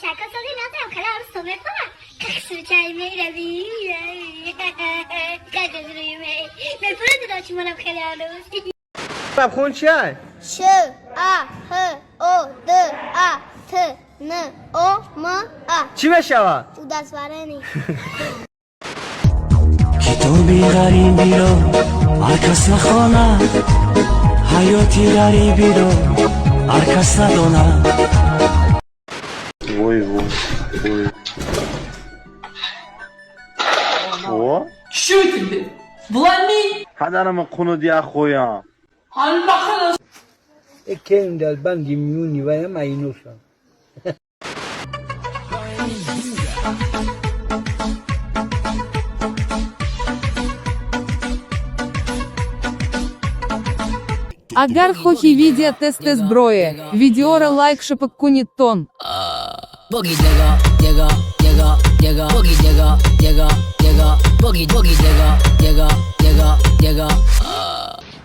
Бачако сози назам хала ор сомефа. Как случай мерави. Как зруме. Мефурад дочмонам хала арӯс. Хон чиай? Ш А Х О Д А Т Н О М А. Чӣ мешавад? Удасварени. Китоби ғарибиро ҳар кас нахонад, ҳаёти ғарибиро ҳар кас надонад. Вой, вой, вой. О? Що тебе? Вломи! Падарама қунуд як хоям. Ekkenim del ben dimyuni ve hem ayinosan. Агар хохи видео тест зброє. Видеора лайк шапок кунит тон. Боги дега, дега, дега, дега, боги дега, дега, дега, боги, боги дега, дега, дега, дега.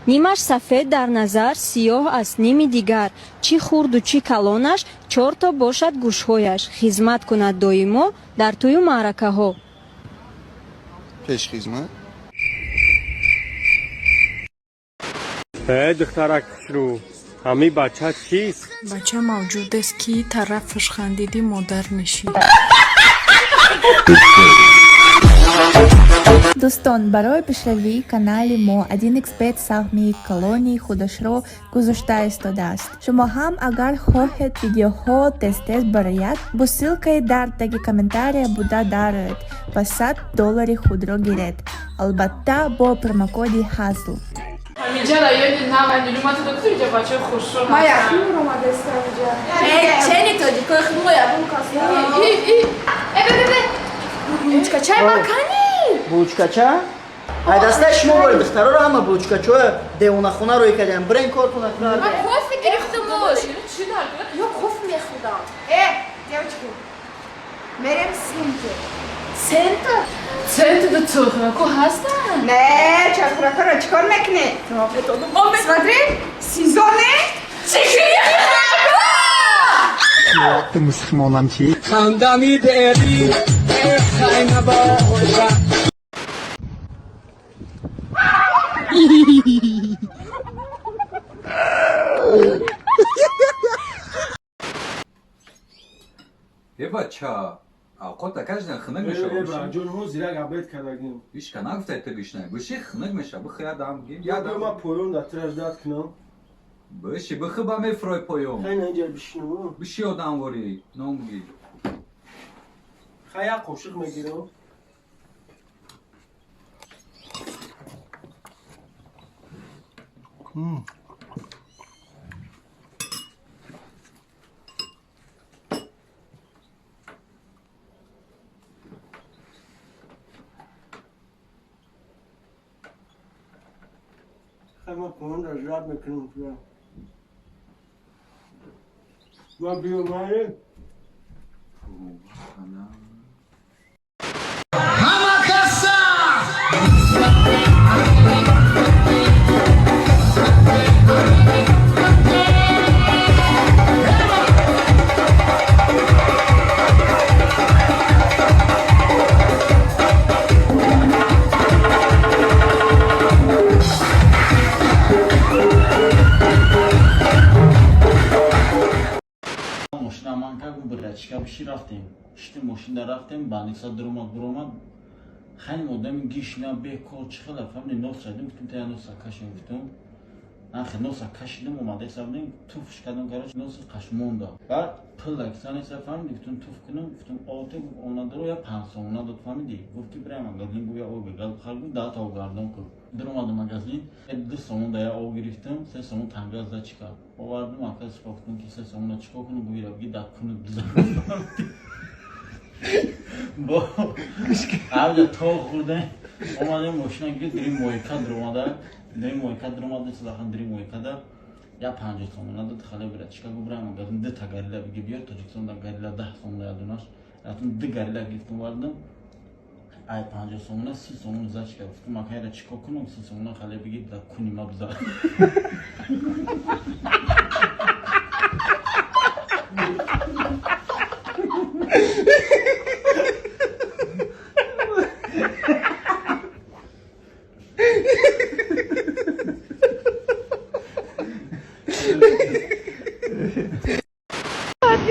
Нимаш сафед дар назар, сиёҳ аст ними дигар. Чӣ хурду чӣ калонаш, чорто бошад гӯшҳояш. Хизмат кунад доимо дар тӯю маъракаҳо. Пешхизмат. Э, духтарак хушрӯ, ҳамин бача чист? Бача мавҷудест, ки тарафаш хандиди модар мешид. Дӯстон, барои пешравии канали мо 1xBet саҳми калони худашро гузошта истодааст. Шумо ҳам агар хоҳед видеоҳо тез-тез барояд, бо ссылкаи дар таги комментария буда дароед ва 100 доллари худро гиред. Албатта, бо промокоди ҳазл. Ҳаминҷа райони нав нилумата доктор иҷа бачаи хушрӯ. Ма якум омадастам иҷа. Чени тоҷикои худ якум кас. Э, бе, бе, бе. Ручкачай макани. Булучкача? Ай дастаи шумо бори духтароро ҳама булучкачоя девонахона рӯй кардем. Бирен кор кунад. Ман кофе гирифтамуш. Чӣ дар? Ё кофе мехӯрдам. Э, девочки, мерем центр. Центр? Центр ду чорхӯрако ҳастанд? Не, чорхӯракоро чӣ кор мекунед? Смотри, сезоне. Ту мусулмонам чӣ? Хандами дери хайнабоша. Е, бача, авқота каждан хунук мешава. Ҷон, ҳозир як обед кардагим. Ишка нагуфтай ту гишна. Биши, хунук меша. Бихи ядам гим. Ядам. Ма поён да тираждат кунам. Биши, бихи ба мефрой поён. Хай на инҷа бишинам. Биши одамворӣ, ном бигир. Хай як қошиқ мегирам. Хай ма поён да жрат мекунам. Ма биёмаем. Ҳама каса. Мошина ман как бирачка биши рафтем. Шити мошинда рафтем, баниса дуромад, буромад. Хайм одами гишна бекор чӣ хела фаҳмиди нос шадим, гуфтем та носа кашем гуфтем. Нахе носа кашидим, омада ҳисабдем, туфш кардам, короче, носи қашмонда. Баъд пул аксанеса фаҳмиди, гуфтем туф кунам, гуфтем оте гуфт она даро я пансомона дод фаҳмиди. Гуфт ки бирай магазин, гуфт я об гал хар гуфт даҳта об гардон кун. Дуромадам магазин, 2 сомон да я об гирифтам, 3 сомон танга за чӣ кард. Овардам, ака гуфтам ки 3 сомона чӣ кор кунам, гуфт ира биги дар кунут бизан. Бо авҷа то хӯрдем, омадем мошина гирифт, дирим моика дуромада, дирим моика дуромада, силахан дирим моикада я 50 сомона дод, хале бира чика гу бирам магазин ду та горилла биги биёр, Тоҷикистон да горилла 10 сомона ядунаш. Рафтам ду горилла гирифтам овардам. Ай 50 сомона 30 сомон зачка гуфтам, акайра чӣ кор кунам, 30 сомона хале биги дар куни ма бизан.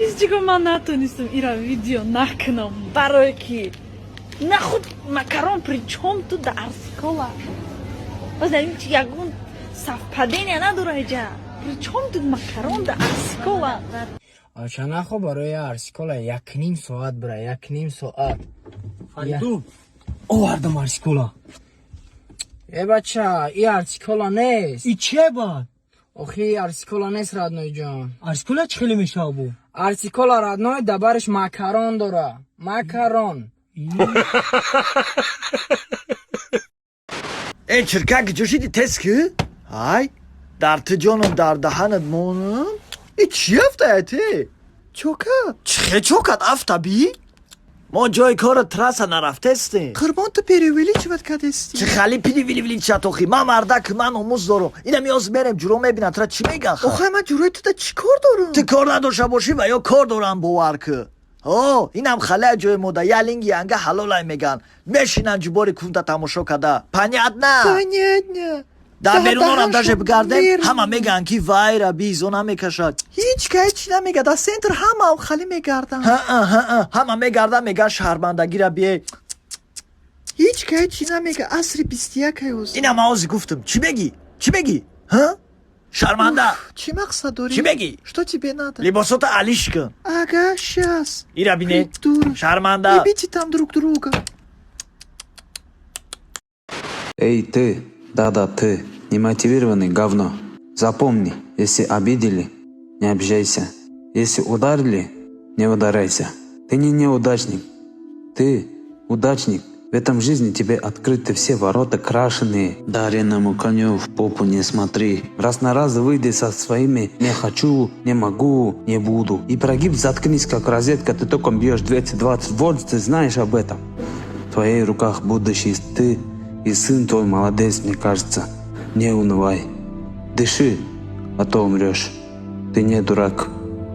Подписчико, ман натонистам ира видео накунам, барое ки нахуд макарон, причём тут да арсикола? Боз дар ин ягон совпадение надора иҷа. Причём тут макарон да арсикола? Чанахо барои арсикола 1,5 соат бира, 1,5 соат. Фаридун, овардам арсикола. Э, бача, и арсикола нест. И че бад? Охи, арсикола нест, родной ҷон. Арсикола чӣ хеле мешава бу? Арсикола, родной, дабариш макарон дора, макарон. Э, чиркак, ҷӯшиди, тез ки ай дар ту ҷоном, дар даҳанат монам. И чӣ афтая те? Чока чихе чокат афта би? Мо ҷои кора трасса нарафтестем. Қурбон, ту преувеличивать кадести. Чи хали преувеличивать? Охи, ман мардак, ман номус дорам. Ина миёз мерем, ҷуро мебинам, тура чӣ меган? Охай, ман ҷурои туда чӣ кор дорам? Ту кор надошта бошӣ ва ё кор дорам, бовар кӣ. О, инам халая ҷои мода ялинги янга ҳалолай меган, мешинан ҷубори кунта тамошо када. Понятно? Понятно. Дар берунонам даже бигардем, ҳама мегӯянд, ки вайра бизо намекашад. Ҳеҷ ка ҳеҷ намега. Дар центр ҳамаам хали мегарданд. Ҳама мегарданд, мегӯянд, шаҳрбандагира бие. Ҳеҷ ка ҳеҷ намега. Асри 21 аюз. Ина ман ози гуфтам. Чӣ мегӣ? Чӣ мегӣ? Ҳа, шарманда. Чӣ мақсад дорӣ? Чӣ мегӣ? Что тебе надо? Либосота алиш кун. Ага, щас. Ира бине, шарманда. Ебите там друг друга. Эй, ты, да-да, ты, немотивированный говно. Запомни, если обидели, не обижайся. Если ударили, не ударайся. Ты не неудачник. Ты удачник. В этом жизни тебе открыты все ворота крашеные. Дареному коню в попу не смотри. Раз на раз выйди со своими «не хочу», «не могу», «не буду». И прогиб заткнись, как розетка, ты током бьешь 220 вольт, ты знаешь об этом. В твоих руках будущее, ты и сын твой молодец, мне кажется. Не унывай. Дыши, а то умрешь. Ты не дурак.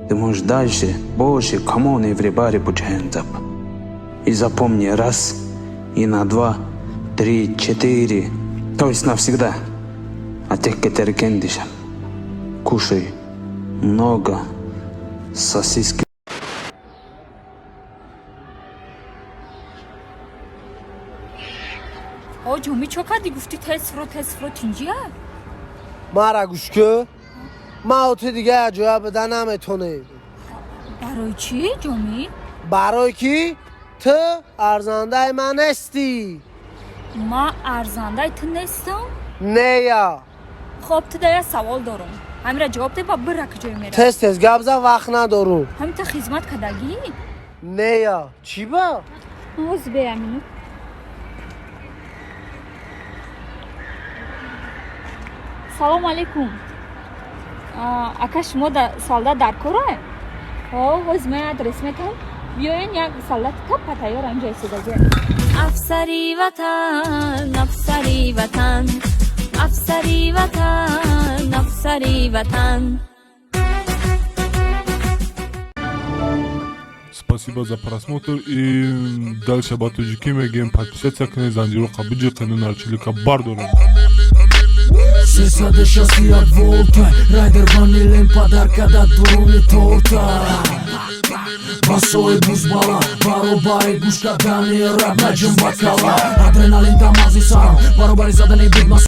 Ты можешь дальше, больше. Come on, everybody, put your hands up. И запомни, раз и на два, три, четыре. То есть навсегда. А тех, которые кендиша. Кушай много сосиски. О, ҷоми, чо кардӣ? Гуфтӣ тез фуро, тез фуро, тинҷия? Мара гӯш кӯ, ма ту дига ҷоя буда наметонем. Барои чӣ, ҷомӣ? Барои ки ту арзандаи ман нестӣ. Ма арзандаи ту нестам? Нея. Хоб, ту да як савол дорам, ҳамира ҷавоб де, ба бира куҷое мера. Тез тез гап зан, вақт надорум. Ҳамин ту хизмат кардагӣ? Нея, чӣ ба? Оз беамину. Салому алейкум, ака, шумо солдат дар кора? Ҳоз ман адрес метавам, биёен, як солдати таппа тайёр анҷо истодагӣ. Афсари ватан, афсари ватан, афсари ватан, афсари ватан. Спасибо за просмотр и дальше ба тоҷикӣ мегӯем: подписаться кунед, занҷироқа биҷиқену нарчилика бардорем. 361 волта, райдер ванилен подарка да дуруни торта. Басои бузбала баробари гӯш кардани раб наҷим бакала. Адреналин да мағзи сарам баробари задани бигма.